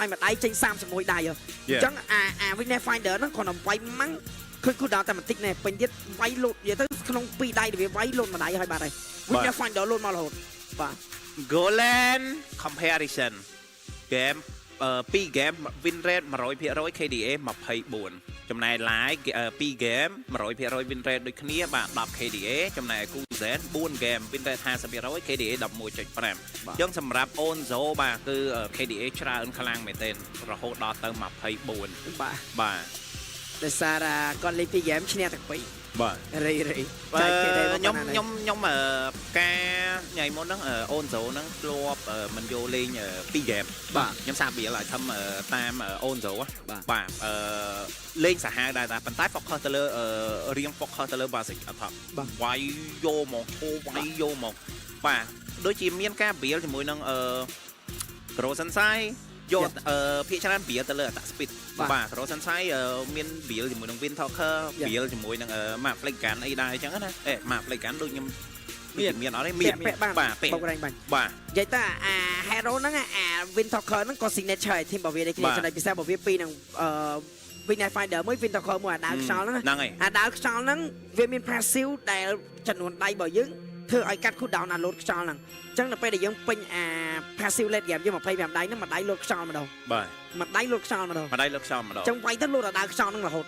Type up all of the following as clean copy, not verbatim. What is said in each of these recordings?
វាយមួយដៃចេញ31ដៃហ៎អញ្ចឹងអា Weakness Finder ហ្នឹងគ្រាន់តែវាយម៉ាំងឃើញ cooldown តែបន្តិចណែពេញទៀតវាយលោតនិយាយទៅក្នុងពីរដៃដែលវាវាយលោតមួយដៃហើយបាត់ហើយ Weakness Finder លោតមករហូតបាទ Golan comparison game 2 game win rate 100% KDA 24ចំណែក live 2 game 100% win rate ដូចគ្នាបាទ10 KDA ចំណែក Kuzen 4 game win rate 50% KDA 11.5អញ្ចឹងសម្រាប់ Onzo បាទគឺ KDA ច្រើនខ្លាំងមែនទែនរហូតដល់ទៅ24 បាទ បាទ ដោយសារតែគាត់លេងពីរ game ឈ្នះទាំងពីរ បាទ រីរី អឺ ចែកគេដែរ ខ្ញុំខ្ញុំខ្ញុំអឺការថ្ងៃមុនហ្នឹងអូនសូហ្នឹងធ្លាប់មិនយកលេងពីរហ្គេម បាទ ខ្ញុំសាកបៀលឲ្យធ្វើតាមអូនសូ បាទ បាទអឺលេងសាហាវដែរតែប៉ុន្តែ focus ទៅលើរៀង focus ទៅលើ basic អត់ថវាយយកមកឈោវាយយកមកបាទដូចជាមានការបៀលជាមួយនឹងអឺ Grow Sensei យកអឺភាគច្រើនបៀលទៅលើ attack speed បាទ Grow Sensei មានបៀលជាមួយនឹង Wind Talker បៀលជាមួយនឹង Map Flick Gun អីដែរអញ្ចឹងណាអេ Map Flick Gun ដូចខ្ញុំមានមានអត់ទេមាន ពាក់បាន បាទពាក់ បុករែងបាញ់ បាទ និយាយទៅអា hero ហ្នឹងអា Wind Talker ហ្នឹងក៏ signature ឲ្យ team របស់វាដូចគ្នាចំណុចពិសេសរបស់វាពីរហ្នឹងអឺ Wind Finder មួយ Wind Talker មួយអាដាវខ្យល់ហ្នឹង ហ្នឹងហើយ អាដាវខ្យល់ហ្នឹងវាមាន passive ដែលចំនួនដៃរបស់យើងធ្វើឲ្យកាត់ cooldown អាលោតខ្យល់ហ្នឹងអញ្ចឹងដល់ពេលដែលយើងពេញអា passive late game យើង25ដៃហ្នឹងមួយដៃលោតខ្យល់ម្ដង បាទ មួយដៃលោតខ្យល់ម្ដង ម្ដាយលើកខ្យល់ម្ដង អញ្ចឹងវាយទៅលោតអាដាវខ្យល់ហ្នឹងរហូត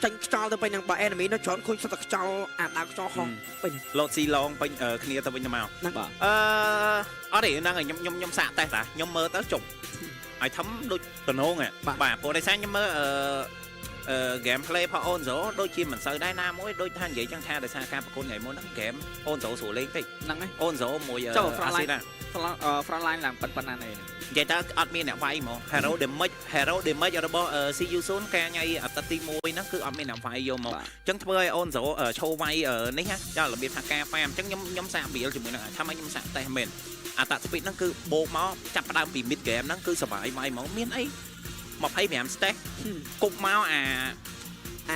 ចេញខ្យល់ទៅពេញហ្នឹងបើ enemy នៅច្រើនឃើញសុទ្ធតែខ្យល់អាដាវខ្យល់ហោះពេញ លោតស៊ីឡងពេញគ្នាទៅវិញទៅមក ហ្នឹង បាទ អឺអត់ទេហ្នឹងហើយខ្ញុំខ្ញុំខ្ញុំសាកតេស្តតាខ្ញុំមើលទៅជប់ឲ្យធំដូចតំណងបាទព្រោះដោយសារខ្ញុំមើលអឺអឺ gameplay របស់ Onzo ដូចជាមិនសូវដែរណាមួយដូចថានិយាយចឹងថាដោយសារការប្រកួតថ្ងៃមុនហ្នឹង game Onzo ស្រួលលេងតិច ហ្នឹងហើយ Onzo មួយ ចូល front line អាស៊ីណា front line ឡើងប៉ុណ្ណានេះ និយាយទៅអត់មានអ្នកវាយហ្មង Hero damage Hero damage របស់ CU 0ការថ្ងៃអាទិត្យទី1ហ្នឹងគឺអត់មានអ្នកវាយយកមក បាទ អញ្ចឹងធ្វើឲ្យអូនសូឈោវាយនេះណាចារបៀបថាការ farm អញ្ចឹងខ្ញុំខ្ញុំសាកបៀលជាមួយនឹងថាម៉េចខ្ញុំសាកតេស្តមែនអាតា speed ហ្នឹងគឺបូកមកចាប់ផ្ដើមពី mid game ហ្នឹងគឺសบายវាយហ្មងមានអី25 stack គប់មកអា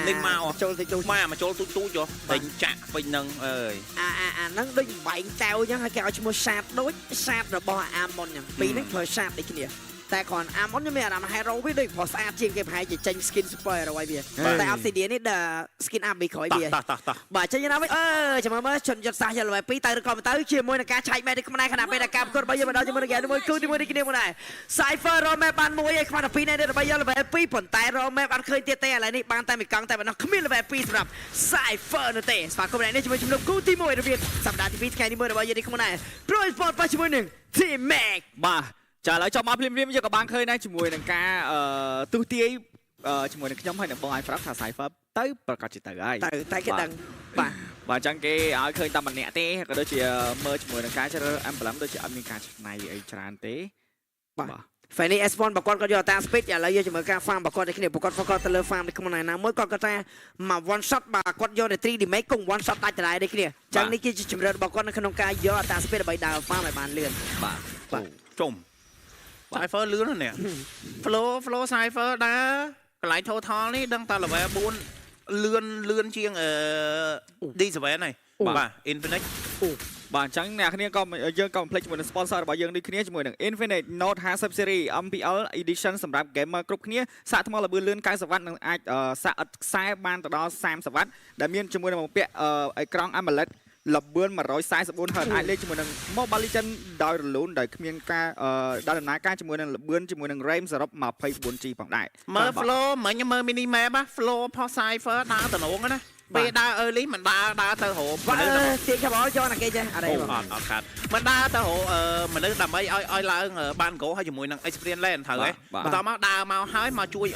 លេងមក ចូលទៅចូល មកមកចូលទូចទូចហ៎ដេញចាក់ពេញហ្នឹងអើយ អាអាអាហ្នឹងដូចបែងកែវអញ្ចឹងហើយគេឲ្យឈ្មោះសាតដូចសាតរបស់អាមុនអញ្ចឹងពីរហ្នឹងប្រើសាតដូចគ្នាតែគ្រាន់អាមុនខ្ញុំមានអារម្មណ៍ hero វាដូចព្រោះស្អាតជាងគេប្រហែលជាចេញ skin super hero ឲ្យវាតែ Obsidian នេះដល់ skin up ពីក្រោយ តោះ វា តោះតោះតោះ បាទចេញណាវិញអឺចាំមើលមើលជនយុទ្ធសាស្ត្រយក level 2ទៅឬក៏មិនទៅជាមួយនឹងការឆែកមែននេះខ្មែរខណៈពេលដែលការប្រកួតរបស់យើងមកដល់ជាមួយនឹងហ្គេមមួយគូទីមួយនេះគ្នាមកដែរ Cypher Roadmap បានមួយឯខ្វះតែ2នេះដើម្បីយក level 2ប៉ុន្តែ Roadmap អត់ឃើញទៀតទេឥឡូវនេះបានតែមួយកង់តែប៉ុណ្ណោះគ្មាន level 2សម្រាប់ Cypher នោះទេស្វាគមន៍នេះជាមួយជំនុំគូទី1របៀបសប្តាហ៍ទី2ថ្ងៃទី1របស់យើងនេះខ្លួនដែរ Pro Sport ប៉ះជាមួយនឹង Team Max បាទចាឥឡូវចប់មកភ្លាមៗយើងក៏បានឃើញដែរជាមួយនឹងការអឺទុះទាយជាមួយនឹងខ្ញុំហើយនឹងបង iFrog ថា Cypher ទៅប្រកាសជាទៅហើយ ទៅតែគេដឹងបាទ បាទអញ្ចឹងគេឲ្យឃើញតែម្នាក់ទេក៏ដូចជាមើលជាមួយនឹងការជ្រើសរើស emblem ដូចជាអត់មានការច្នៃអីច្រើនទេ បាទ Fanny S1 ប្រកបគាត់យកតា speed ឥឡូវយកជាមួយការ farm ប្រកបដូចគ្នាប្រកប focus ទៅលើ farm នេះក្នុងណាមួយគាត់គាត់ថាមក one shot បាទគាត់យកតែ3 damage គង់ one shot ដាច់ដដែលដូចគ្នាអញ្ចឹងនេះគឺជាជំរឿនរបស់គាត់នៅក្នុងការយកតា speed ដើម្បីដើរ farm ឲ្យបានលឿន បាទ បាទ ជុំ Cypher លឿនណាស់នេះ flow flow Cypher ដើរកន្លែង total នេះដឹងតែ level 4លឿនលឿនជាងអឺ D7 ហើយបាទ Infinite បាទអញ្ចឹងអ្នកគ្នាក៏យើងក៏មិនភ្លេចជាមួយនឹង sponsor របស់យើងដូចគ្នាជាមួយនឹង Infinite Note 50 Series MPL Edition សម្រាប់ gamer គ្រប់គ្នាសាកថ្មល្បឿនលឿន90វ៉ាត់និងអាចសាកឥតខ្សែបានទៅដល់30វ៉ាត់ដែលមានជាមួយនឹងបំពាក់អេក្រង់ AMOLED ល្បឿន144 Hz អាចលេងជាមួយនឹង Mobile Legends ដោយរលូនដោយគ្មានការដោយដំណើរការជាមួយនឹងល្បឿនជាមួយនឹង RAM សរុប 24G ផងដែរ មើល flow មិញមើល mini map ណា flow ផុស Cypher ដើរតំណងណាពេលដើរ early មិនដើរដើរទៅរក បាទ មនុស្សដើម្បី ទាញខាប់អល់យកណាគេចេះអត់ទេ អូ បង អត់អត់ខាត់មិនដើរទៅរកមនុស្សដើម្បីឲ្យឲ្យឡើងបាន goal ហើយជាមួយនឹង experience lane ត្រូវទេបន្តមកដើរមកហើយមកជួយ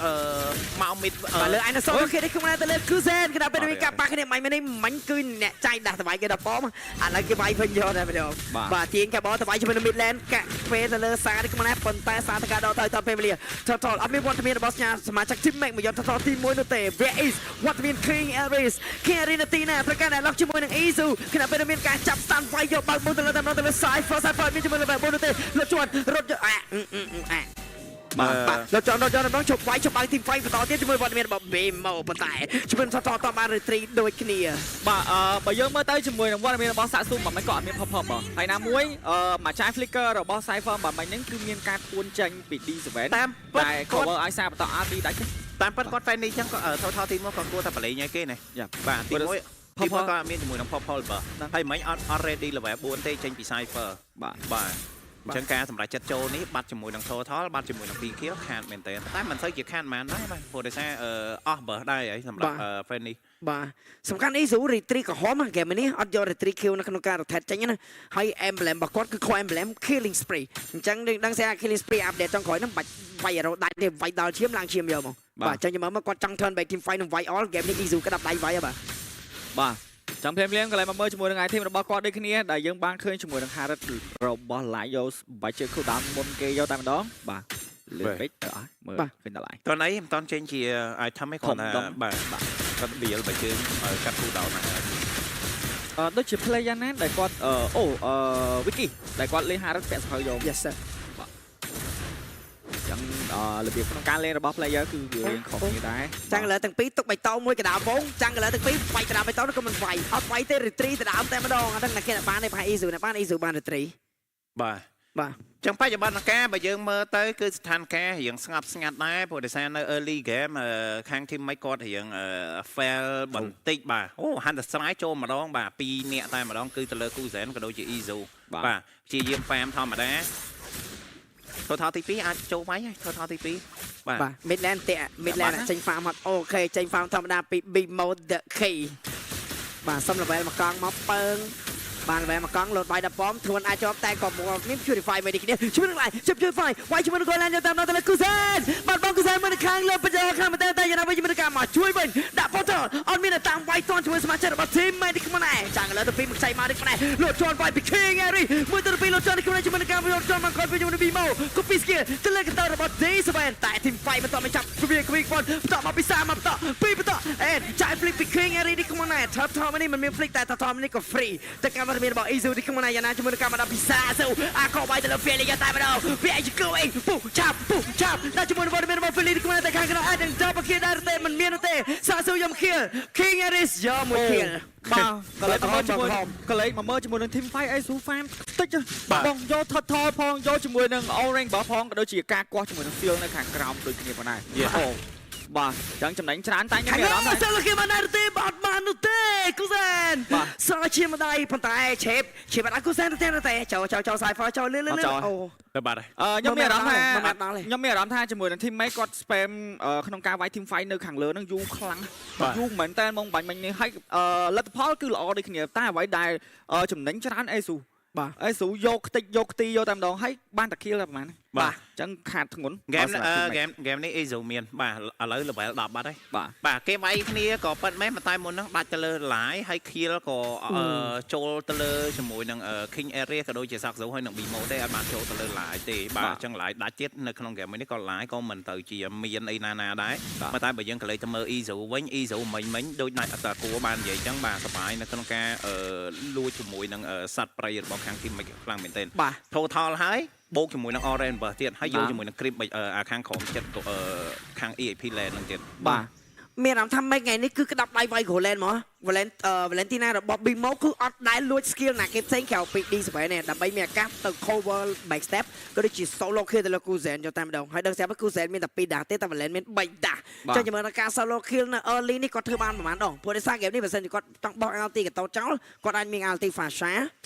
មក mid បាទលើអៃណូសគេនេះខ្ញុំទៅលើគូសែនគេដល់ពេលនេះកាប៉ះគ្នាមិញនេះមិញគឺអ្នកចាញ់ដាស់តវាយគេដល់ប៉មឥឡូវគេវាយវិញយកតែម្ដងបាទទាញកាបតវាយជាមួយនឹង mid lane កាក់ពេលទៅលើសារនេះខ្ញុំណាប៉ុន្តែសារតកាដល់ទៅតាមពេលវេលា Turtle អត់មានវត្តមានរបស់សញ្ញាសមាជិក Team Max មកយក Turtle ទី1នោះទេ Where is វត្តមាន King Aris King Aris នាទីណាប្រការដែលឡុកជាមួយនឹង Izu ខណៈពេលមានការចាប់ stun វាយយកបើកមុនទៅលើតែម្ដងទៅលើ Cypher Cypher មានជាមួយនឹងបែបមុននោះទេលុតជួនរត់យកអាអា បាទបាទលោកចောင်းលោកចောင်းដល់ជប់វាយជប់បើកទីហ្វៃបន្តទៀតជាមួយវត្តមានរបស់ Bemo ប៉ុន្តែជាមួយថតតបាន retri ដូចគ្នា បាទអឺបើយើងមើលទៅជាមួយនឹងវត្តមានរបស់សាក់ស៊ូមិនក៏អត់មានផផបើហើយណាមួយអឺមួយចាយ flicker របស់ Cypher បើមិនហ្នឹងគឺមានការពួនចេញពី D7 តាមពិត តែ គាត់ cover ឲ្យសារបន្ត RT ដាច់ទេ តាមពិតគាត់ fan នេះចឹងក៏ថថទីមកក៏គួរតែបលេងឲ្យគេណា យ៉ា បាទទីមួយទី Purple មួយក៏អត់មានជាមួយនឹង purple បើ ហ្នឹង ហើយមិញអត់អត់ ready level 4ទេចេញពី Cypher បាទ បាទអញ្ចឹងការសម្រេចចិត្តចូលនេះបាត់ជាមួយនឹង total បាត់ជាមួយនឹង2 kill ខាតមែនតើតែមិនសូវជាខាតប៉ុន្មានដែរបាទព្រោះដោយសារអឺអស់បើដែរហើយសម្រាប់ fan នេះ បាទសំខាន់អ៊ីស៊ូ retri ក្រហមហ្គេមនេះអត់យក retri kill នៅក្នុងការ rotate ចេញណាហើយ emblem របស់គាត់គឺ core emblem killing spree អញ្ចឹងយើងដឹងស្អា killing spree update ចុងក្រោយហ្នឹងបាច់វាយ arrow ដាច់ទេវាយដល់ឈាមឡើងឈាមយកមកបាទអញ្ចឹងចាំមើលគាត់ចង់ turn back team fight នឹងវាយ all game នេះអ៊ីស៊ូក្តាប់ដៃវាយហ៎បាទ បាទចាំភ្លាមភ្លាមកន្លែងមកមើលជាមួយនឹង item របស់គាត់ដូចគ្នាដែលយើងបានឃើញជាមួយនឹង Harith របស់ Laios បាច់ជើ cooldown មុនគេយកតែម្ដងបាទលឿនពេកទៅអត់មើលឃើញដល់ហើយ តនអីមិនតន់ចេញជា item ឯងគាត់ថា ធំដុំ បាទគាត់ deal បើជើងឲ្យកាត់ cooldown មកហើយ អឺដូចជា player ណាដែលគាត់អឺអូអឺ Wiki ដែលគាត់លេង Harith ពាក់សភៅយក Yes sir ចឹងអឺរបៀបក្នុងការលេងរបស់ player គឺវារៀងខុសគ្នាដែរ ចាំងលើទាំងពីរទុកបៃតងមួយកដាវងចាំងលើទាំងពីរវាយកដាបៃតងក៏មិនវាយអត់វាយទេ retri ទៅដើមតែម្ដងអត់ដឹងណាគេបានទេប្រហែលអ៊ីស៊ូណាបានអ៊ីស៊ូបាន retri បាទ បាទ ចឹងបច្ចុប្បន្នកាលបើយើងមើលទៅគឺស្ថានភាពរៀងស្ងប់ស្ងាត់ដែរព្រោះដោយសារនៅ early game ខាង team មិនគាត់រៀង fail បន្តិចបាទអូហាន់តែស្រាយចូលម្ដងបាទពីរនាក់តែម្ដងគឺទៅលើ Kuzen ក៏ដូចជា Izu បាទព្យាយាម farm ធម្មតាថថទី2អាចចូលវាយហើយថថទី2បាទ បាទ midland តាក់ midland ចេញ farm អត់អូខេចេញ farm ធម្មតាពី B mode the key បាទសុំ level មកកង់មកពើងបាន level មកកង់លោតបាយ10ប៉មធ្ងន់អាចជាប់តែក៏មកមាន purify មួយនេះគ្នាជួយនឹងឡាយជិប purify វាយជាមួយនឹង Golan យកតាមដល់ទៅលើ Kuzen បាទបង Kuzen មកនៅខាងលើបច្ចេកខាងមែនតើតែយ៉ាងណាវិញជាមួយនឹងការមកជួយវិញដាក់ portal អត់មានតែតាមវាយតន់ជាមួយសមាជិករបស់ team មែននេះខ្លួនឯងចាំងលើទៅពីមួយខ្ចីមកនេះខ្លួនឯងលោតជន់វាយពី King Harry មួយទៅពីលោតជន់នេះខ្លួនឯងជាមួយនឹងការលោតជន់មកគាត់ពីជាមួយនឹង Vimo កូពីស្គីទៅលើកន្តរបស់ D7 តែ team fight បន្តមកចាប់វាគវីហ្វុនបន្តមកពីសាមកបន្តពីបន្តអេចាយ flick ពី King Harry នេះខ្លួនឯងថប់ថប់នេះមិនមាន flick តែថប់ថប់នេះក៏ free តែកម្មវិធីរបស់ Izu នេះខ្លួនឯងយ៉ាងណាជាមួយនឹងកម្មវិធីពិសាសូអាកបាយទៅលើ Felix តែម្ដងវាយគូអេពុឆាប់ពុឆាប់ដល់ជាមួយនឹងវត្តមានរបស់ Felix នេះខ្លួនឯងតែខាងក្រៅអាចនឹង double kill ដែរទេមិនមានទេសាស៊ូយក kill King Harris យកមួយ kill បាទកន្លែងមកមើលជាមួយកន្លែងមកមើលជាមួយនឹង team fight អីស៊ូ farm តិចបងយកថតថផងយកជាមួយនឹង orange បើផងក៏ដូចជាការគាស់ជាមួយនឹង seal នៅខាងក្រោមដូចគ្នាផងដែរអូបាទចឹងចំណេញច្រើនតែខ្ញុំ ខាង មានអារម្មណ៍ថា សល់គេបានដែរទេអត់បាននោះទេគូសែន បាទ សល់ជាម្ដាយប៉ុន្តែឆេបឆេបអត់ឲ្យគូសែនទេទេចូលចូលចូល Cypher ចូលលឿនលឿនអូ ទៅបាត់ហើយ អឺខ្ញុំមានអារម្មណ៍ថា មិនបានដល់ទេ ខ្ញុំមានអារម្មណ៍ថាជាមួយនឹង team mate គាត់ spam ក្នុងការវាយ team fight នៅខាងលើហ្នឹងយូរខ្លាំង បាទ យូរមែនតើហ្មងបាញ់មិញនេះហើយលទ្ធផលគឺល្អដូចគ្នាតែអ្វីដែលចំណេញច្រើនអេស៊ូ បាទ អេស៊ូយកខ្ទេចយកខ្ទីយកតែម្ដងហើយបានតែ kill តែប្រហែល បាទ អញ្ចឹងខាតធ្ងន់ ហ្គេម សម្រាប់ team mate ហ្គេមហ្គេមនេះ Izu មានបាទឥឡូវ level 10បាត់ហើយ បាទ បាទគេវាយគ្នាក៏ប៉ិតមែនប៉ុន្តែមុនហ្នឹងដាច់ទៅលើ line ហើយ kill ក៏ចូលទៅលើជាមួយនឹង King Area ក៏ដូចជា Saxo ហើយនឹង Bimo ទេអត់បានចូលទៅលើ line ទេបាទអញ្ចឹង line ដាច់ទៀតនៅក្នុង game នេះក៏ line ក៏មិនទៅជាមានអីណាណាដែរប៉ុន្តែបើយើងក៏លេចទៅមើល Izu វិញ Izu មិញមិញដូចណាច់អត់តាគួរបាននិយាយអញ្ចឹងបាទសប្បាយនៅក្នុងការលួចជាមួយនឹងសត្វព្រៃរបស់ខាង team មិនខ្លាំងមែនទែន បាទ total ហើយបូកជាមួយនឹង Orange បើទៀតហើយយកជាមួយនឹង Creep អាខាងក្រោមចិត្តខាង EAP Lane ហ្នឹងទៀត បាទ មានអារម្មណ៍ថាមិនថ្ងៃនេះគឺក្តាប់ដៃវាយ Golan ហ្មង Valen Valentina របស់ Bimo គឺអត់ដែលលួច skill ណាគេផ្សេងក្រៅពី D7 នេះដើម្បីមានឱកាសទៅ cover back step ក៏ដូចជា solo kill ទៅលើ Kuzen យកតែម្ដងហើយដឹងស្រាប់ Kuzen មានតែ2ដាស់ទេតែ Valen មាន3ដាស់ចុះជាមួយនឹងការ solo kill នៅ early នេះគាត់ធ្វើបានប្រហែលដងព្រោះដោយសារ game នេះបើសិនជាគាត់ចង់បោះ ulti កតោចោលគាត់អាចមាន ulti Fasha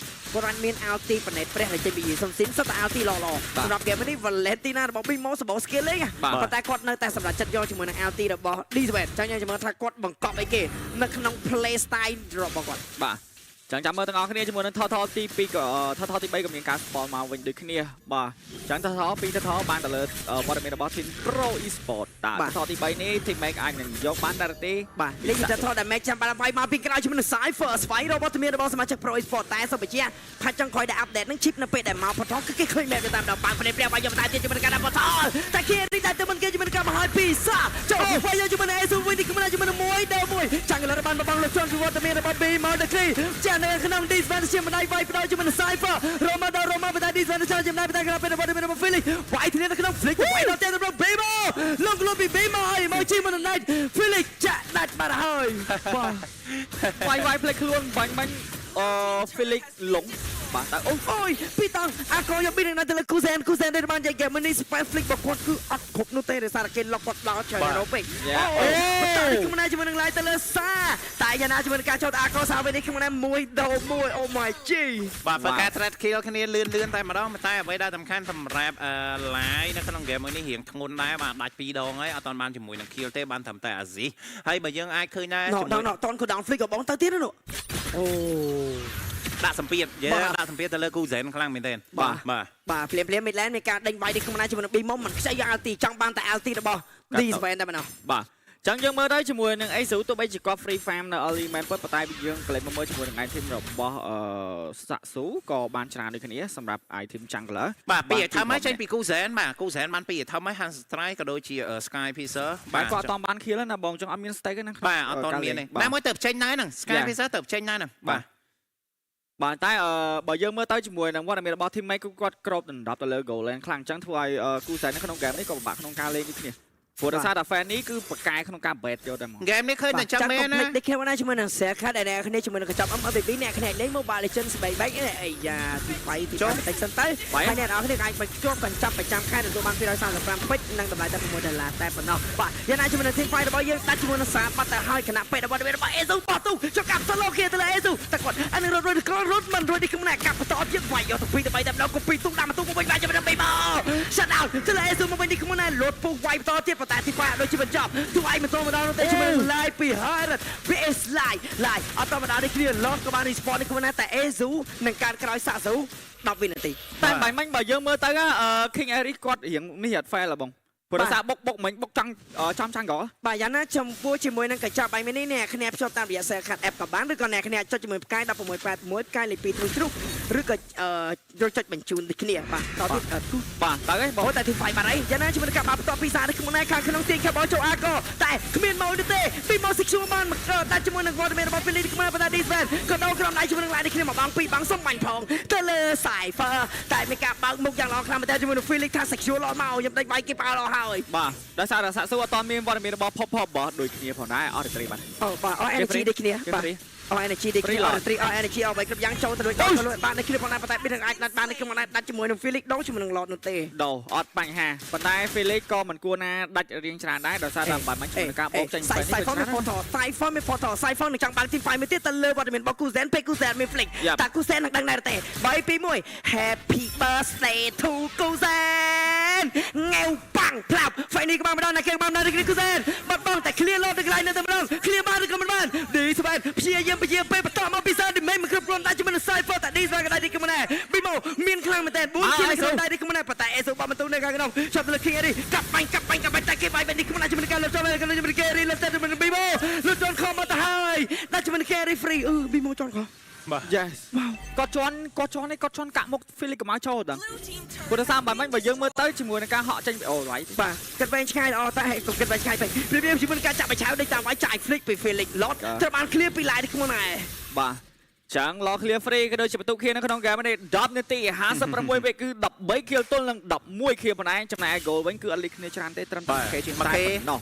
គាត់អាចមាន ulti បណេតព្រះដែលចេញពីយីសុំស៊ីនសុទ្ធតែ ulti ល្អៗសម្រាប់ game នេះ Valentina របស់ Bimo សម្បូរ skill លេងប៉ុន្តែគាត់នៅតែសម្រាប់ចិត្តយកជាមួយនឹង ulti របស់ D7 ចង់ខ្ញុំមើលថាគាត់បង្កប់អីគេនៅក្នុង play style របស់គាត់ បាទចឹងចាំមើលទាំងអស់គ្នាជាមួយនឹងថថទី2ក៏ថថទី3ក៏មានការ spawn មកវិញដូចគ្នាបាទចឹងថថ2ថថបានទៅលើវត្តមានរបស់ team Pro Esport តើថថទី3នេះ team Make អាចនឹងយកបានដែរទេ បាទនេះគឺថត damage ចាំបានវាយមកពីក្រោយជាមួយនឹង Cypher ស្វែងរកវត្តមានរបស់សមាជិក Pro Esport តែសូមបញ្ជាក់ថាចង់ក្រោយដែល update នឹង chip នៅពេលដែលមកផតគឺគេឃើញ map ទៅតាមដល់បាំងព្រះព្រះវាយយកតែទៀតជាមួយនឹងការដាក់ផតតែគេរីតែទៅមិនគេជាមួយនឹងការមហាពីសាចូលវាយយកជាមួយនឹង Asu វិញនេះគឺជាមួយនឹងមួយដល់មួយចាំងឡើយបានបងលោកជន់ពីវត្តមានរបស់ B មកដល់គ្រីចានៅក្នុង Disvan ជាម្ដាយវាយផ្ដល់ជាមួយនឹង Cypher រ៉ូម៉ាដល់រ៉ូម៉ាបណ្ដា Disvan ចាំចំណាយបណ្ដាក្រៅពេលវត្តមានរបស់ Felix វាយធានានៅក្នុង Flick វាយដល់តែ លងខ្លួនពី B មកហើយមកជីមិនដាច់ Felix ចាក់ដាច់បាត់ហើយបាទ វាយវាយផ្លេចខ្លួនបាញ់បាញ់អឺ Felix លងបាទតែអូ អូយពីតង់អាកយកពីនឹងទៅលើគូសែនគូសែនដែលបានយកហ្គេមនេះ Spy Flick របស់គាត់គឺអត់គ្រប់នោះទេដោយសារតែគេលុកគាត់ដល់ច្រើនរ៉ូពេកអូបន្តនេះខ្ញុំណាជាមួយនឹងឡាយទៅលើសាតែយ៉ាងណាជាមួយនឹងការចោតអាកសាវិញនេះខ្ញុំណាមួយដោមួយ Oh my G បាទធ្វើការ trade kill គ្នាលឿនលឿនតែម្ដងតែអ្វីដែលសំខាន់សម្រាប់អឺ live នៅក្នុង game មួយនេះរៀងធ្ងន់ដែរបាទដាច់ពីរដងហើយអត់ទាន់បានជាមួយនឹង kill ទេបានត្រឹមតែអាស៊ីហើយបើយើងអាចឃើញដែរ ណោ ជាមួយ ណោតនក៏ down flick ក៏បងទៅទៀតនោះអូ ដាក់សម្ពាធយេដាក់សម្ពាធទៅលើគូហ្សែនខ្លាំងមែនទែនបាទបាទ បាទភ្លាមភ្លាម Midland មានការដេញវាយនេះខ្ញុំណាជាមួយនឹង B មុំមិនខ្ចីយក LT ចង់បានតែ LT របស់ D7 តែម្ដង បាទចឹងយើងមើលទៅជាមួយនឹង Asu ទោះបីជាគាត់ free farm នៅ early មែនពិតប៉ុន្តែយើងកលេចមកមើលជាមួយនឹង item របស់អឺសាក់ស៊ូក៏បានច្រើនដូចគ្នាសម្រាប់ item jungler បាទពី item ហើយចេញពីគូហ្សែនបាទគូហ្សែនបានពី item ហើយ Hans Strike ក៏ដូចជា Sky Piercer បាទគាត់អត់តបាន kill ណាបងចង់អត់មាន stake ទេណា បាទអត់តមានទេណាមួយទៅចេញដែរហ្នឹង Sky Piercer ទៅចេញដែរហ្នឹងបាទ បាទតែអឺបើយើងមើលទៅជាមួយនឹងវត្តមានរបស់ teammate គឺគាត់គ្របដណ្ដប់ទៅលើ goal lane ខ្លាំងអញ្ចឹងធ្វើឲ្យគូសែននៅក្នុង game នេះក៏ពិបាកក្នុងការលេងដូចគ្នាព្រោះដោយសារតែ fan នេះគឺប្រកែក្នុងការ bet យកតែហ្មង ហ្គេមនេះឃើញតែចឹងមែនណា ដូចគ្នាណាជាមួយនឹង share ខាត់ដែលអ្នកគ្នាជាមួយនឹងកញ្ចប់ MLBB អ្នកគ្នាលេង Mobile Legends ស្បែកបែកអីយ៉ាទី5ទី5បន្តិចសិនទៅហើយអ្នកនរគ្នាអាចបញ្ជាប់កញ្ចប់ប្រចាំខែទទួលបាន235ពេជ្រនិងតម្លៃតែ6ដុល្លារតែប៉ុណ្ណោះបាទយ៉ាងណាជាមួយនឹង Team Fight របស់យើងដាច់ជាមួយនឹងសារបាត់ទៅហើយគណៈពេទ្យរបស់របស់ Azu បោះទូចុះកាប់ solo គេទៅលើ Azu តែគាត់អានេះរត់រត់ក៏រត់មិនរត់នេះខ្ញុំណាកាប់បន្តទៀតវាយយកទៅ2ទៅ3តែម្ដងកុំពីទូដាក់មកទូមកវិញបាទជាមួយនឹង3មក Shut down ទៅលើ Azu មកវិញនេះខ្ញុំណាលោតពុះវាយបន្តទៀតប៉ុន្តែ Team Fight ដូចជាបញ្ចប់ទូឯងមិនតម្ដងនោះទេជាមួយនឹង live ពី Pirate VS live live អត់តម្ដងនេះគ្នា Lord ក៏បាន respawn នេះខ្ញុំណាតែ Azu នឹងការក្រោយសាក់ស៊ូ10វិនាទី តែបាញ់មិញបើយើងមើលទៅអឺ King Eric គាត់រៀងនេះអត់ fail ហ៎បងព្រោះដោយសារបុកបុកមិញបុកចង់ចំចាំងក បាទយ៉ាងណាចំពោះជាមួយនឹងកញ្ចប់បាយមីនេះអ្នកគ្នាភ្ជាប់តាមរយៈ Cellcard App ក៏បានឬក៏អ្នកគ្នាចុចជាមួយផ្កាយ1681ផ្កាយលេខ2ទ្រុសទ្រុសឬក៏អឺយកចុចបញ្ជូនដូចគ្នាបាទតទៀតគូ បាទទៅហីបង អូតែទីហ្វៃបាត់អីយ៉ាងណាជាមួយនឹងការបបន្ទាប់ពីសារនេះក្នុងខាងក្នុងទាញខាបចូលអាកតែគ្មានមកនោះទេពីមកសិកជួបានមកតែជាមួយនឹងវត្តមានរបស់ Philly ខ្មែរប៉ុន្តែ Disvan ក៏ដូរក្រុមដៃជាមួយនឹងឡាយនេះគ្នាមកបងពីរបងសុំបាញ់ផងទៅលើ Cypher តែមានការបើកមុខយ៉ាងល្អខ្លាំងមែនតើជាមួយនឹង Philly ថា secure ល្អមកខ្ញុំដេញបាយគេផ្អើលអស់ហើយ បាទដោយសារតែសាក់ស៊ូអត់តមានវត្តមានរបស់ pop pop បោះដូចគ្នាផងដែរអត់ត្រីបាទ អូបាទអស់ energy ដូចគ្នាបាទអស់ energy ដូចគ្នាអស់ត្រីអស់ energy អស់អ្វីគ្រប់យ៉ាងចូលទៅរួចទៅរួចបាននៅគ្នាផងដែរប៉ុន្តែប៊ីនឹងអាចដាច់បាននៅក្នុងដែរដាច់ជាមួយនឹង Felix ដូរជាមួយនឹង Lord នោះទេ ដោអត់បញ្ហាប៉ុន្តែ Felix ក៏មិនគួរណាដាច់រៀងច្រើនដែរដោយសារតែបាត់មិញជាមួយនឹងការបោកចេញ សាយសាយហ្វនមាន portal សាយហ្វនមាន portal សាយហ្វននឹងចង់បើក team fight មួយទៀតទៅលើវត្តមានរបស់ Kuzen ពេល Kuzen មាន flick តា Kuzen នឹងដឹងដែរទេ3 2 1 Happy birthday to Kuzen ងែវប៉ាំងផ្លាប់ហ្វៃនេះក៏បានម្ដងណាគេបានម្ដងនេះ Kuzen បាត់បង់តែ clear លោតនៅកន្លែងនៅតែម្ដង clear បានឬក៏មិនបាន D7 ព្យាយាមព្យាពេលបន្តមកពីសាឌីមេមិនគ្រប់គ្រាន់ដែរជាមួយនឹង Cypher តែ D7 ក៏ដែរនេះក៏មិនដែរប៊ីម៉ូមានខ្លាំងមែនតើ4ជាក្នុងដែរនេះក៏មិនដែរប៉ុន្តែ Aso បាត់បន្ទូនៅខាងក្នុងចាប់ទៅលើ King Ari កាប់បាញ់កាប់បាញ់កាប់បាញ់តែគេបាញ់បែបនេះក៏មិនដែរជាមួយនឹងការលើកចូលជាមួយនឹង King Ari លើកទៅជាមួយនឹងប៊ីម៉ូលើកជន់ខំមកទៅហើយតែជាមួយនឹង King Ari free អឺប៊ីម៉ូជន់ខ Yes គាត់ជន់គាត់ជន់នេះគាត់ជន់កាក់មុខ Felix កុំឲ្យចូលដល់ព្រោះដោយសារបាញ់មិញបើយើងមើលទៅជាមួយនឹងការហក់ចេញពីអូឡៃ បាទគិតវែងឆ្ងាយល្អតែកុំគិតវែងឆ្ងាយពេកព្រៀបជាមួយនឹងការចាក់បច្ឆៅដូចតាមវាយចាយ flick ពី Felix Lord ត្រូវបាន clear ពី line នេះខ្លួនដែរ បាទចឹង Law Clear Free ក៏ដូចជាបន្ទុកខៀននៅក្នុងហ្គេមនេះ10នាទី56វិគឺ13 kill ទល់នឹង11 kill ប៉ុណ្ណែចំណែកឯ goal វិញគឺអត់លីគ្នាច្រើនទេត្រឹមតែ 1K ជាងតែប៉ុណ្ណោះ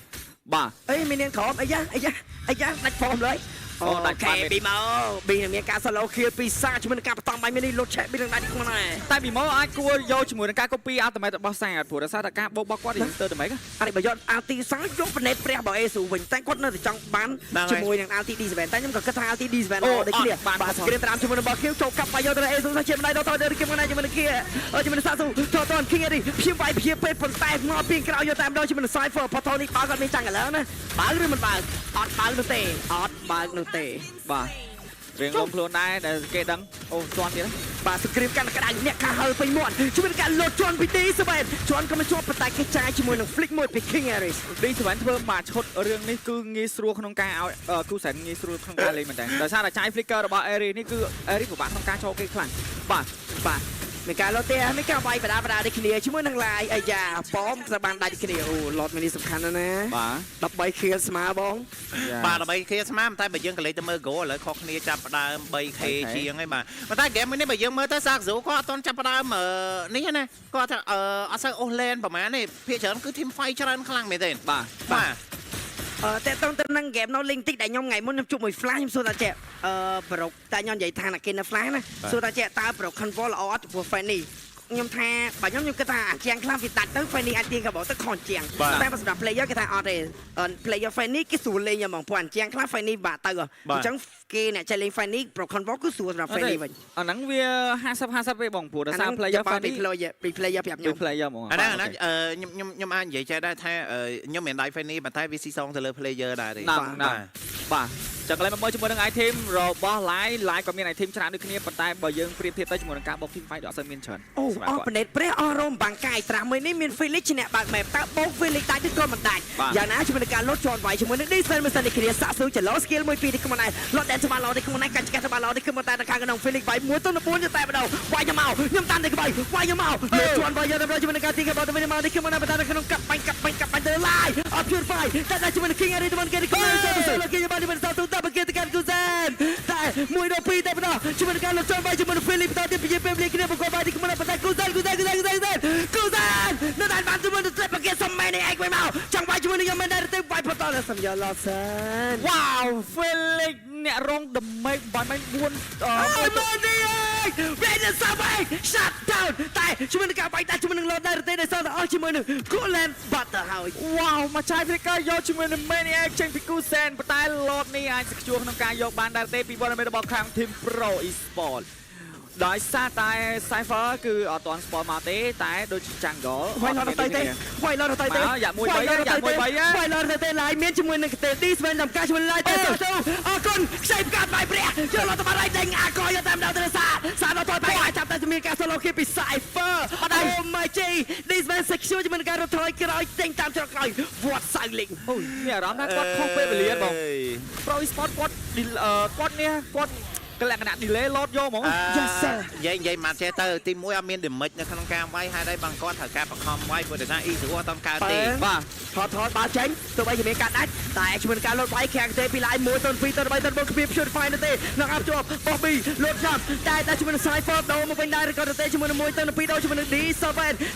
បាទ អីមាននាងក្រោមអីយ៉ាអីយ៉ាអីយ៉ាដាច់ហ្វមលើយ អូដាច់ ខេ បាត់ ប៊ីមកប៊ីនឹងមានការ solo kill ពីសាជាមួយនឹងការបន្តបាញ់មាននេះលុតឆែកប៊ីនឹងដាច់នេះខ្លួនដែរ តែពីមកអាចគួរយកជាមួយនឹងការ copy ultimate របស់សាអត់ព្រោះដោយសារតែការបោករបស់គាត់រៀងស្ទើរតែម៉េច អានេះបើយក RT សាយកប្រណេតព្រះរបស់ ASU វិញតែគាត់នៅតែចង់បានជាមួយនឹង RT D7 តែខ្ញុំក៏គិតថា RT D7 ល្អដូចគ្នាបាទស្គ្រីនតាមជាមួយនឹងរបស់ Q ចូលកាប់បាយយកទៅ ASU សាជាម្ដាយដល់ទៅគេមកណាជាមួយនឹង Kia ជាមួយនឹងសាស៊ូចូលតន King Eddie ព្យាវាយព្យាពេកប៉ុន្តែមកពីក្រោយយកតាមដល់ជាមួយនឹង Cypher ផតនេះបើគាត់មានចាំងឥឡូវណាបើឬមិនបើអត់បើនោះទេអត់បើនោះទេ បាទរៀងលំខ្លួនដែរដែលគេដឹងអូស្ទាន់ទៀត បាទសង្គ្រាមកាន់ក្តៅអ្នកខាហើពេញមាត់ជាមួយនឹងការលោតជន់ពីទីសវែនជន់ក៏មិនជាប់ប៉ុន្តែគេចាយជាមួយនឹង flick មួយពី King Aris ឌីសវ៉ាន់ធ្វើមកឈុតរឿងនេះគឺងាយស្រួលក្នុងការឲ្យគូសែនងាយស្រួលក្នុងការលេងមែនតើដោយសារតែចាយ flicker របស់ Eri នេះគឺ Eri ពិបាកក្នុងការចូលគេខ្លាំងបាទ បាទ មានការលោតទេមានការវាយបដាបដាដូចគ្នាជាមួយនឹងឡាយអាយ៉ាប៉មត្រូវបានដាច់គ្នាអូឡតមួយនេះសំខាន់ណាស់ណា បាទ 13ខៀលស្មើបង បាទ13 K ស្មើតែបើយើងក៏លេចទៅមើល goal ឥឡូវខុសគ្នាចាប់ផ្ដើម 3K ជាងហើយបាទប៉ុន្តែ game មួយនេះបើយើងមើលទៅសាកហ្ស៊ូគាត់អត់ទាន់ចាប់ផ្ដើមនេះណាគាត់ថាអត់សូវអូស lane ប្រហែលទេភាគច្រើនគឺ team fight ច្រើនខ្លាំងមែនទេ បាទ បាទ អឺតើតើទៅនឹង game នៅ link តិចដែលខ្ញុំថ្ងៃមុនខ្ញុំជួបមួយ flash ខ្ញុំសួរថាចេះប្រុកតែខ្ញុំនិយាយថាណាគេនៅ flash ណាសួរថាចេះតើប្រុក control ល្អអត់ចំពោះ Fanny ខ្ញុំថាបើខ្ញុំខ្ញុំគិតថាអាជាងខ្លះវាដាច់ទៅ Fanny អាចទាញកាបោទៅខនជាងតែបើសម្រាប់ player គេថាអត់ទេ player Fanny គេស្រួលលេងហ្មងព្រោះអាជាងខ្លះ Fanny បាក់ទៅអញ្ចឹងគេអ្នកចេះលេង Fanny ប្រុក control គឺស្រួលសម្រាប់ Fanny វិញ អាហ្នឹងវា50 50ទេបងព្រោះដោយសារ player ពី Fanny player ពី player ប្រាប់ខ្ញុំ ពី player ហ្មង អាហ្នឹងអាហ្នឹងខ្ញុំខ្ញុំខ្ញុំអាចនិយាយចេះដែរថាខ្ញុំមិនដៃ Fanny ប៉ុន្តែវាស៊ីសងទៅលើ player ដែរទេ ណាណាបាទចឹងកន្លែងមកមើលជាមួយនឹង item របស់ Live Live ក៏មាន item ច្រើនដូចគ្នាប៉ុន្តែបើយើងប្រៀបធៀបទៅជាមួយនឹងការបោក team fight អត់សូវមានច្រើន អូអស់ប្រណិតព្រះអស់រោមបាំងកាយត្រាស់មួយនេះមាន Felix ជាអ្នកបើក map តើបោក Felix ដាច់ឬក៏មិនដាច់យ៉ាងណាជាមួយនឹងការលត់ជន់វាយជាមួយនឹង Defense មិនសិននេះគ្នាសាក់ស៊ូចលោ skill មួយពីរនេះខ្លួនឯងលត់ដែនស្មាឡោនេះខ្លួនឯងកាច់កាច់ស្មាឡោនេះគឺមកតែខាងក្នុង Felix វាយ1ទៅ4ទៅតែម្ដងវាយខ្ញុំមកខ្ញុំតាមទៅក្បីវាយខ្ញុំមកលត់ជន់វាយយកទៅជាមួយនឹងការទីកបទៅវិញមកនេះគឺមកតែក្នុងកាប់បាញ់កាប់បាញ់កាប់បាញ់ទៅ live អត់ purify តែតែជាមួយនឹង King Ari ទៅគេគេចូលទៅគេបានមិនទៅទៅគេទៅកាន់គូសែនតែ1ដល់2តែម្ដងជាមួយនឹងការលត់ជន់វាយជាមួយនឹង Felix បន្តទៀតពីពេលវេលាគ្នាបង្កវាយនេះគឺមកតែគូសែនគូសែនគូសែនគូសែនគូសែនគូសែននៅតែបានជាមួយនឹង trap គេសំមែននេះឯងវិញមកចង់វាយជាមួយនឹងខ្ញុំមិនដែរទេវាយបន្តដល់សំយកឡសិន វ៉ាវ Felix អ្នករង damage បាញ់បាញ់4 អើយមើលនេះឯងវិញសាប់ឯង shut down តែជាមួយនឹងការវាយដាច់ជាមួយនឹង Lord ដែរទេដែលសល់តែអស់ជាមួយនឹង Golan បាត់ទៅហើយ វ៉ាវមកចាយ Flicker យកជាមួយនឹង Maniac ចេញពី Kusen ប៉ុន្តែ Lord នេះអាច secure ក្នុងការយកបានដែរទេពីវត្តមានរបស់ខាង Team Pro Esport ដោយសារតែ Cypher គឺអត់ទាន់ spawn មកទេតែដូចជា Jungle វាយឡតទៅទេវាយឡតទៅទេ មកយ៉ាមួយបីយ៉ាមួយបី វាយឡតទៅទេឡាយមានជាមួយនឹងកទេ D7 ដំកាជាមួយឡាយទៅទៅអរគុណខ្ចីផ្កាបាយព្រះយកឡតទៅបាត់ហើយដេញអាកយកតាមដល់ទៅសាសាដល់ទៅបាយចាប់តែមានការ solo kill ពី Cypher អូ my G D7 secure ជាមួយនឹងការរត់ថយក្រោយចេញតាមច្រកក្រោយវត្តសៅលីង អូយមានអារម្មណ៍ថាគាត់ខុសពេលវេលាបង Pro Esport គាត់គាត់នេះគាត់កលក្ខណៈ delay load យកហ្មង Yes sir. និយាយនិយាយមកចេះទៅទីមួយអត់មាន damage នៅក្នុងការវាយហើយដែរបងគាត់ត្រូវការបខំវាយព្រោះដោយសារ E0 អត់តាមកើតទេ បាទ ថតថតបាល់ចេញទោះបីជាមានការដាច់តែជាមួយនឹងការលុតវាយខាងទេពីឡាយ1ទៅ2ទៅ3ទៅ4គ្មាន purify នោះទេនឹងអាប់ជាប់បោះ2លុតចាប់តែតែជាមួយនឹង Cypher ដូរមកវិញដែរឬក៏ទៅទេជាមួយនឹង1ទៅ2ដូរជាមួយនឹង D7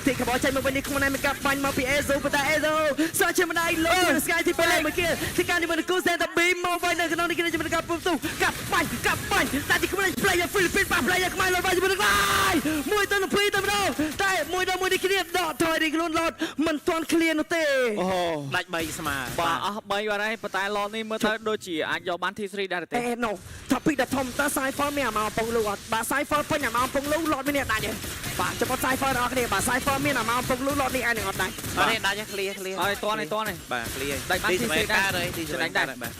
ទីកបោចេញមកវិញនេះខ្លួនឯងមានការបាញ់មកពី Azo ប៉ុន្តែ Azo សើជាម្ដាយលុតជាមួយនឹង Sky ទី2មួយគេទីការជាមួយនឹង Kusen តែ B មកវិញនៅក្នុងនេះគេជាមួយនឹងការពុំទុះកាប់បាញ់កាប់បាញ់តែទីខ្លួន player Philippines ប៉ះ player ខ្មែរលុតវាយជាមួយនឹងឡាយ1ទៅ2ទៅម្ដងតែ1ដល់1នេះគ្នាដកថយនេះខ្លួនលុតមិនទាន់ clear នោះទេ អូ ដាច់3ស្មើ បាទអស់3បាត់ហើយប៉ុន្តែ Lord នេះមើលទៅដូចជាអាចយកបាន T3 ដែរទេ អេណូថាពីដល់ធំតើ Cypher មានអាម៉ោពងលូអត់បាទ Cypher ពេញអាម៉ោពងលូលតមានអ្នកដាច់ទេបាទចំពោះ Cypher ដល់គ្នាបាទ Cypher មានអាម៉ោពងលូលតនេះឯងនឹងអត់ដាច់ អត់ទេដាច់ clear clear អត់ទេតនេះតនេះ បាទ clear ដាច់បាន ទី T3 ដែរ កើតហើយទី ចំណេញដែរ បាទ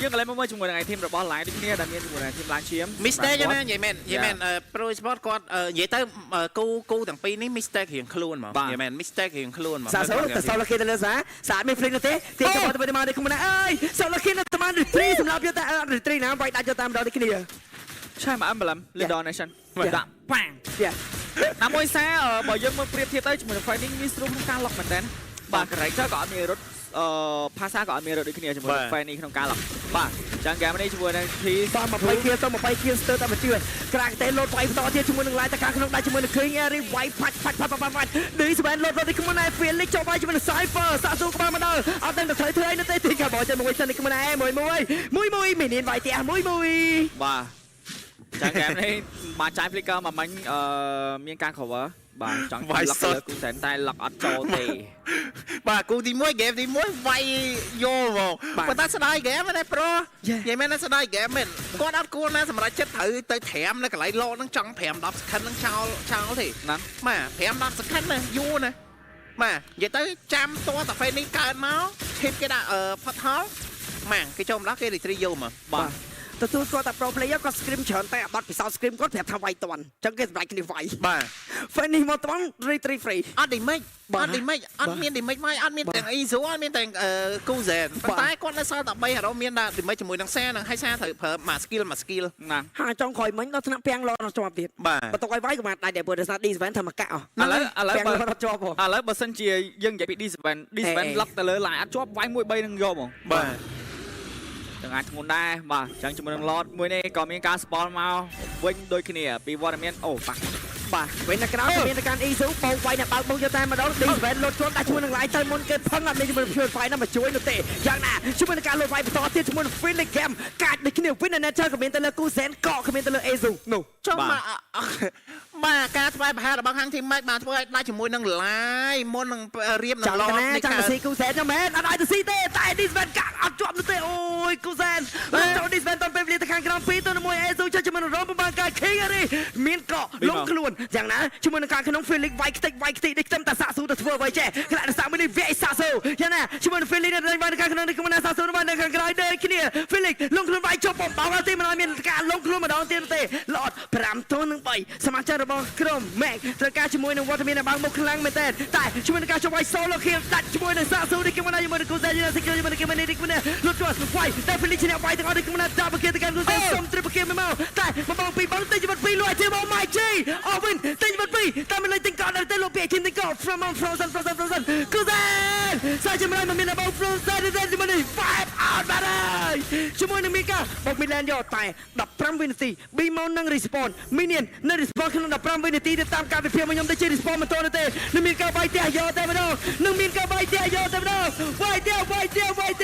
យើងក៏លេងមកមើលជាមួយនឹង item របស់ Line ដូចគ្នាដែលមានជាមួយនឹង team Line ឈាម mistake ណានិយាយមែននិយាយមែន Pro Sport គាត់និយាយទៅគូគូទាំងពីរនេះ mistake រៀងខ្លួនហ្មងនិយាយមែន mistake រៀងខ្លួនហ្មង សាសូទៅសូលគេទៅលើសាសាមាន flick នោះទេទីកបទៅមកនេះខ្ញុំណាអើយសូលគេនៅតាម retreat សម្រាប់យកតែ retreat ណាវាយដាច់យកតាមដល់នេះគ្នា ឆែមក emblem Leader Nation ដាក់ប៉ាង យ៉ា ណាមួយសារបើយើងមើលប្រៀបធៀបទៅជាមួយនឹង Fighting មានស្រួលក្នុងការ lock មែនតើបាទ character ក៏អត់មានរត់ភាសាក៏អត់មានរត់ដូចគ្នាជាមួយនឹង Fanny ក្នុងការ lock បាទចឹង game នេះជាមួយនឹង T បាទ20ខៀលទៅ20ខៀលស្ទើរតែមកជឿក្រាកទេលោតវាយបន្តទៀតជាមួយនឹងឡាយតកាក្នុងដៃជាមួយនឹង King Ari វាយផាច់ផាច់ផាច់ផាច់ផាច់ឌីស្វែនលោតលោតនេះខ្លួនឯង Felix ចូលវាយជាមួយនឹង Cypher សាក់ស៊ូក្បាលមកដល់អត់ដឹងទៅត្រូវធ្វើអីនោះទេទីកាបជាមួយសិននេះខ្លួនឯងមួយមួយមួយមួយមីនីនវាយផ្ទះមួយមួយ បាទចឹង game នេះបាទចាយ flicker មកមិញមានការ cover បាទចង់ lock លើគូសែនតែ lock អត់ចូលទេ បាទគូទី1 game ទី1វាយយកហ្មងប៉ុន្តែស្ដាយ game ណា Pro និយាយមែនណាស្ដាយ game មែនគាត់អត់គួរណាសម្រាប់ចិត្តត្រូវទៅត្រាំនៅកន្លែងលោហ្នឹងចង់5 10 second ហ្នឹងចោលចោលទេ ហ្នឹង បាទ5 10 second ណាយូរណាបាទនិយាយទៅចាំតតាហ្វេនេះកើតមកឈីបគេដាក់ផុតហល់ម៉ាំងគេចូលមកដល់គេ retreat យកមក បាទ ត ទទួលស្គាល់តែ pro player គាត់ scrim ច្រើនតែអាបត់ពិសោធន៍ scrim គាត់ប្រាប់ថាវាយតាន់អញ្ចឹងគេសម្រេចគ្នាវាយ បាទ Fanny មកតាន់ retri free អត់ damage បាទ អត់ damage អត់មាន damage មកអត់មានទាំង Izu អត់មានទាំងគូ Zen ប៉ុន្តែគាត់នៅសល់តែ3 hero មានតែ damage ជាមួយនឹងសានឹងហើយសាត្រូវប្រើមួយ skill មួយ skill ណា ហាចុងក្រោយមិញដល់ថ្នាក់ពាំងឡអត់ជាប់ទៀត បាទ បន្ទុកឲ្យវាយក៏បានដាច់ដែរព្រោះដោយសារ D7 ធ្វើមកកាក់អស់ ឥឡូវឥឡូវ ពាំង បើ ឡអត់ជាប់ហ៎ ឥឡូវបើសិនជាយើងនិយាយពី D7 D7 អេ លុកទៅលើ line អត់ជាប់វាយ1 3នឹងយកហ្មង បាទ ទាំងអាចធ្ងន់ដែរបាទអញ្ចឹងជាមួយនឹង Lord មួយនេះក៏មានការ spawn មកវិញដូចគ្នាពីវត្តមានអូប៉ះ បាទវិញនៅក្រៅមានតែការ Izu បោកវាយអ្នកបើកបុកយកតែម្ដង D7 លុតខ្លួនដាក់ជាមួយនឹង line ទៅមុនគេផឹងអត់មានជាមួយនឹង Purify ណាមកជួយនោះទេយ៉ាងណាជាមួយនឹងការលុតវាយបន្តទៀតជាមួយនឹង Felix Game កាចដូចគ្នា Win Nature ក៏មានទៅលើ Kuzen កក៏មានទៅលើ Azu នោះ ចុះមកបាទការស្វែងប្រហែលរបស់ខាង team Max បានធ្វើឲ្យដាច់ជាមួយនឹង line មុននឹងរៀបនឹង ចាំ Lord ណាចាំទៅស៊ីគូសែនហ្នឹងមែនអត់ឲ្យទៅស៊ីទេតែ D7 កាក់អត់ជាប់នោះទេអូយគូសែនចូល D7 តពេលវេលាទៅខាងក្រោម2ទៅ1 Azu ចុះជាមួយនឹងរំបានការ King រីមានកក់លងខ្លួនយ៉ាងណាជាមួយនឹងការក្នុង Felix វាយខ្ទេចវាយខ្ទេចដូចខ្ទឹមតាសាក់ស៊ូទៅធ្វើអ្វីចេះខ្លាចសាក់មួយនេះវាយសាក់ស៊ូយ៉ាងណាជាមួយនឹង Felix នៅបានខាងក្នុងនេះគឺមិនសាក់ស៊ូបាននៅខាងក្រោយដូចគ្នា Felix លងខ្លួនវាយចុះបំបោទីមិនឲ្យមានការលងខ្លួនម្ដងទៀតទេល្អ5ទល់នឹង3សមាជិករបស់ក្រុម Max ត្រូវការជាមួយនឹងវត្តមានរបស់មុខខ្លាំងមែនទែនតែជាមួយនឹងការចុះវាយ solo kill ដាច់ជាមួយនឹងសាក់ស៊ូនេះគឺមិនជាមួយនឹងគូសែនយូស៊ីជាមួយនឹងគេមិននេះគឺមិនលុតគាត់វាយតែ Felix ឈ្នះវាយទាំងអស់នេះគឺមិន double kill ទៅកាន់គូសែនសុំ triple kill មកតែមកបងពីរបងទៅជីវិតពីរលួចជាមក My G អស់វិញទៅជីវិតពីរតែមិនលេងទិញកោដល់ទៅលោកពីធីមទិញកោ from on frozen frozen frozen គូសែនសាច់ចម្រើនមិនមានបង frozen ទេជាមួយនេះ five out បាត់ហើយជាមួយនឹងមីកាបុកមីឡែនយកតែ15វិនាទី B ម៉ូននឹង respawn minion នៅ respawn ក្នុង15វិនាទីទៅតាមការវិភាគរបស់ខ្ញុំទៅជា respawn មិនទាន់ទេនឹងមានការវាយផ្ទះយកតែម្ដងនឹងមានការវាយផ្ទះយកតែម្ដងវាយផ្ទះវាយផ្ទះវាយផ្ទះ